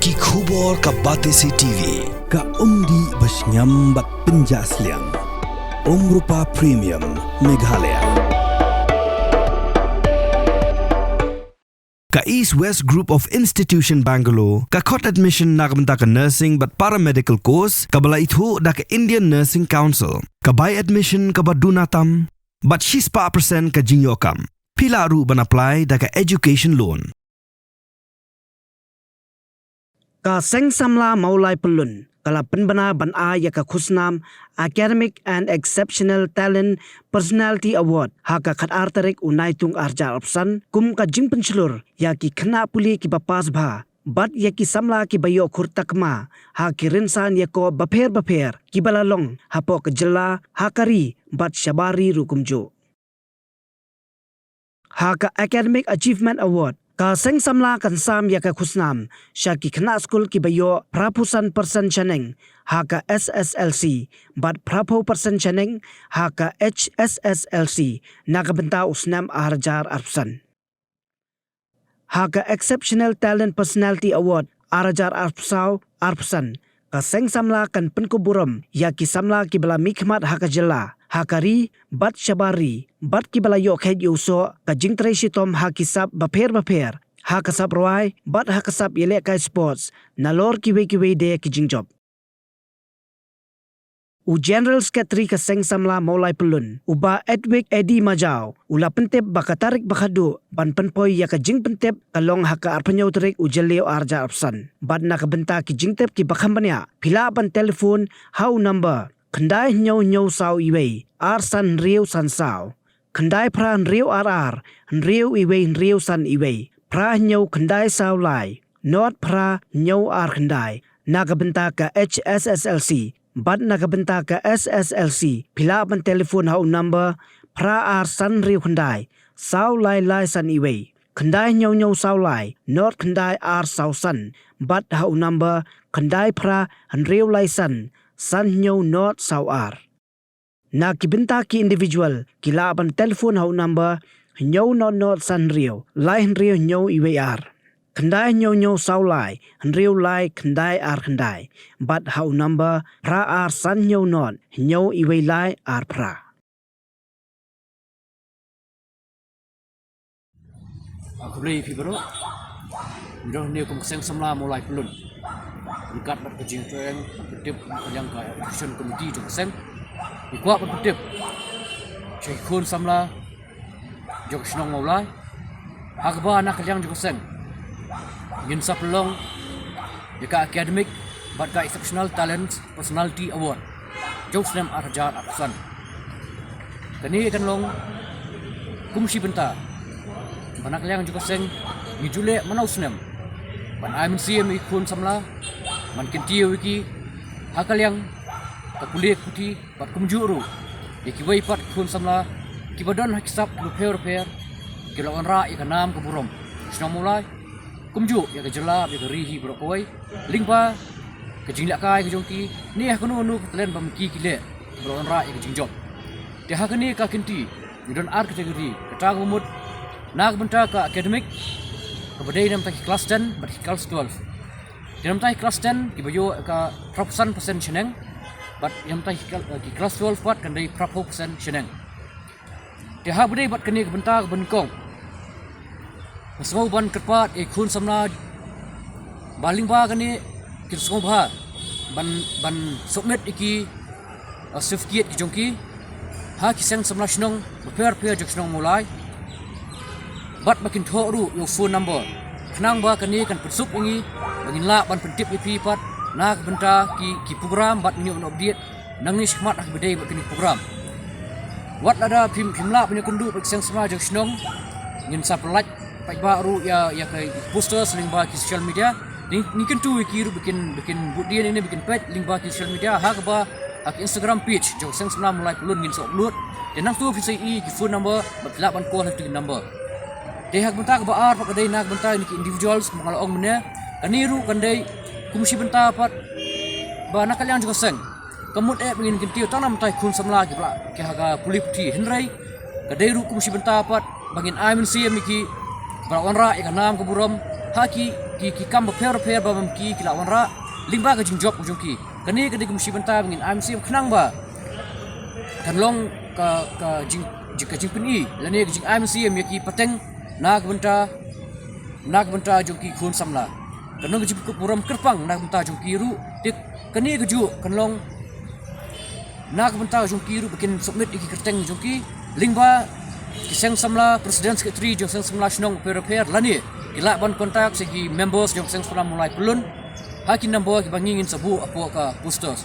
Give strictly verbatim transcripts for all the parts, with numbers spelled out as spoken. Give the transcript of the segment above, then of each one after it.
Ki khubor ka Batesi T V, ka umdih ba shngiam bad pynjah sliang. Umrupa Premium, Meghalaya. Ka East West Group of Institution Bangalore ka khot admission na ka bynta ka nursing bad paramedical course kaba la ithuh da ka Indian Nursing Council. Ka bai admission kaba duna tam bad shispah percent ka jingïoh kam. Phi lah ruh ban apply da ka education loan. Ka Seng Samla Mawlai Pyllun ka la pynbna ban ai ïa ka khusnam Academic and Exceptional Talent Personality Award ha ka khatar tarik u Naitung arhajar arphew san kum ka jingpynshlur ïa ki khynnah pule kiba pass bha bad ïa ki samla kiba ïoh khur takma ha ki rynsan ïakob bapher bapher kiba la long hapoh ka jylla, ha ka ri bad shabar ri ruh kumjuh. Ha ka Academic Achievement Award, ka Seng Samla kan sam ïa ka khusnam sha ki khynnah skul kiba ïoh phra phew san percent shaneng ha ka S S L C bad phra phew percent shaneng ha ka H S S L C na ka bynta u snem arhajar arphew san. Ha ka Exceptional Talent Personality Award arhajar arphew saw arphew san, ka Seng Samla kan pynkup burom ïa ki samla kiba la mihkhmat ha ka jylla, ha ka ri bad shabar ri bad kiba la ïoh kheit ïa u soh ka jingtrei shitom ha ki sap bapher bapher, ha ka sap rwai bad ha ka sap ïalehkai sports, nalor kiwei kiwei de ki jingjop. U General Secretary ka Seng Samla Mawlai Pyllun, u Bah Edwick Eddie Majaw, u la pyntip ba ka tarik ba khatduh ban pynpoi ïa ka jingpyntip ka long ha ka arphew hynñiew tarik u Jylliew arhajar arphew san. Bad na ka bynta ki jingtip kiba kham bniah, phi lah ban telephone ha u number khyndai hynñiew hynñiew saw iwei, ar san hynriew san saw, khyndai phra hynriew ar ar, hynriew iwei hynriew san iwei, phra hynñiew khyndai saw lai, not phra hynñiew ar khyndai, na ka bynta ka H S S L C, bad na ka bynta ka S S L C, phi lah ban telephone ha u number phra ar san hynriew khyndai, saw lai lai san iwei, khyndai hynñiew hynñiew saw lai, not khyndai ar saw san, bad ha u number khyndai phra hynriew lai san, san hynñiew not saw ar. Na ki bynta ki individual, ki lah ban telephone ha u number hynñiew not not san hynriew, lai hynriew hynñiew iwei ar, khyndai hynñiew hynñiew saw lai, hynriew lai khyndai ar khyndai, bad ha u number phra ar san hynñiew not hynñiew iwei lai ar phra. Ah, khublei ïa phi baroh. Ngi don hangne kum ka Seng Samla Mawlai Pyllun. Ryngkat bad ka jingtrei ban pyntip na ka liang ka Education Committee jong ka seng. Ngi kwah ban pyntip sha ki khun samla jong ka shnong Mawlai, ha kaba na ka liang jong ka seng ngin sa pynlong ïa ka Academic bad ka Exceptional Talent Personality Award jong u snem arhajar arphew san. Kane kan long kum shi bynta ba na ka liang jong ka seng ngi ju leh mano snem ban ai mynsiem ïa ki khun samla, ban kyntiew ïa ki ha ka liang ka pule ka puthi, bad kumjuh ruh ïa kiwei pat ki khun samla kiba don ha ki sap bapher bapher, ki la wanrah ïa ka nam ka burom shnong Mawlai, kumjuh ïa ka jylla, ïa ka ri hi baroh kawei, lyngba ka jinglehkai ka jong ki, ne ha kano kano ka talent ba ma ki ki leh, ba la wanrah ïa ka jingjop. Te ha kane ka kynti ngi don ar category, kata ka mut na ka bynta ka academic, kaba dei na bynta ki klas ten bad ki klas twelve. Te na bynta ki klas ten kiba ïoh ka phra phew san percent shaneng, bad na bynta ki kl-, ki klas twelve pat kan dei phra phew percent shaneng. Te haba dei bad kane ka bynta kaba nyngkong, nga sngew ban kyrpad ïa ki khun samla ba lyngba kane kin sngewbha ban, ban submit ïa ki, uh, certificate ki jong ki ha ki seng samla shnong bapher bapher jong ka shnong Mawlai, bad ba kin thoh ruh ïa u phone number, khnang ba kane kan pynsuk ïa ngi ba ngin lah ban pyntip ïa phi pat na ka bynta ki, ki program, bad ngin ïoh ban update nangne shakhmat ha kaba dei bad kine ki program. Wat lada phim, phim lah ban ïakynduh bad ki seng samla jong ka shnong, ngin sa pynlait paidbah ruh ïa, ïa ki posters lyngba ki social media. Ngi, ngi kyntu ïa ki ruh ba kin, ba kin bud dien ïa kine, ba kin peit lyngba ki social media, ha kaba ha ka Instagram page jong ka Seng Samla Mawlai Pyllun ngin sa upload. Te nangta phin sa ïohi ïa ki phone number bad phi lah ban call ha kito ki number. Te ha ka bynta kaba ar pat ka dei na ka bynta ïa kine ki individuals, kumba nga la ong mynne, kane ruh kan dei kum shi bynta pat ba na ka liang jong ka seng ka mut eh ba ngin kyntiew tang na bynta ki khun samla kiba la, ki ha ka pule puthi, hynrei ka dei ruh kum shi bynta pat ba ngin ai mynsiem ïa ki ba la wanrah ïa ka nam ka burom Ha ki ki ki kam bapher bapher ba bym ki ki la wanrah lyngba ka jingjop jong ki. Kane ka dei ka mynsiem bynta ba ngin ai mynsiem khnang ba kan long ka ka jing jing- ka jingpyni lane ka jingai mynsiem ïa ki pateng na ka bynta na ka bynta jong ki khun samla. Kan long ka jingpynkup burom kyrpang na ka bynta jong ki ruh. Te kane ka juh kan long na ka bynta jong ki ruh ba kin submit ïa ki kyrteng jong ki lyngba ki seng samla, president, secretary jong seng samla shnong bapher bapher lane ki lah ban contact ïa ki members jong seng samla Mawlai Pyllun ha ki number kiba ngi ngin sa buh hapoh ka posters.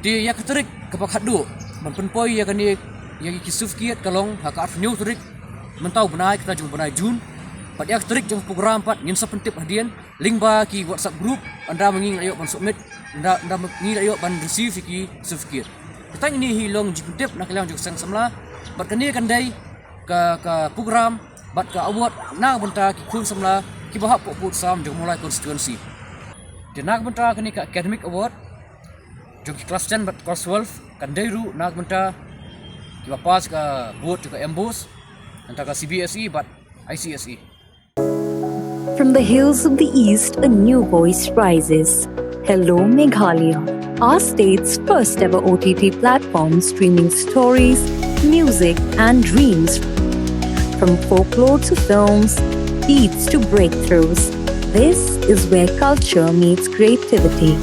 Te ïa ka tarik kaba khatduh ban pynpoi ïa kane ïa ki certificate ka long ha ka arphew hynñiew tarik mynta u bnai, kata jong u bnai June. Bad ïa ka tarik jong program pat ngin sa pyntip hadien lyngba ki WhatsApp group, ynda ma ngi la ïoh ban submit, ynda ynda ma ngi la ïoh ban receive ïa ki certificate. Kata ngi hi long jingpyntip na ka liang jong seng samla. Bad kane kan dei ka ka program bad ka award na ka bynta ki khun samla kiba hap hapoh pud sam jong Mawlai constituency. Te na ka bynta kane ka academic award jong ki class ten bad class twelve kan dei ruh na ka bynta kiba pass ka board jong ka MBOSE, nangta ka CBSE bad ICSE. From the hills of the East, a new voice rises. Hello, Meghalaya, our state's first ever O T T platform streaming stories, music, and dreams. From folklore to films, beats to breakthroughs, this is where culture meets creativity.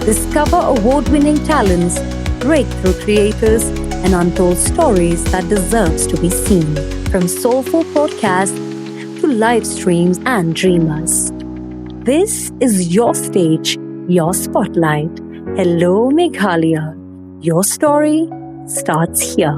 Discover award winning talents, breakthrough creators, and untold stories that deserves to be seen. From soulful podcasts to live streams and dreamers. This is your stage, your spotlight. Hello, Meghalaya. Your story starts here.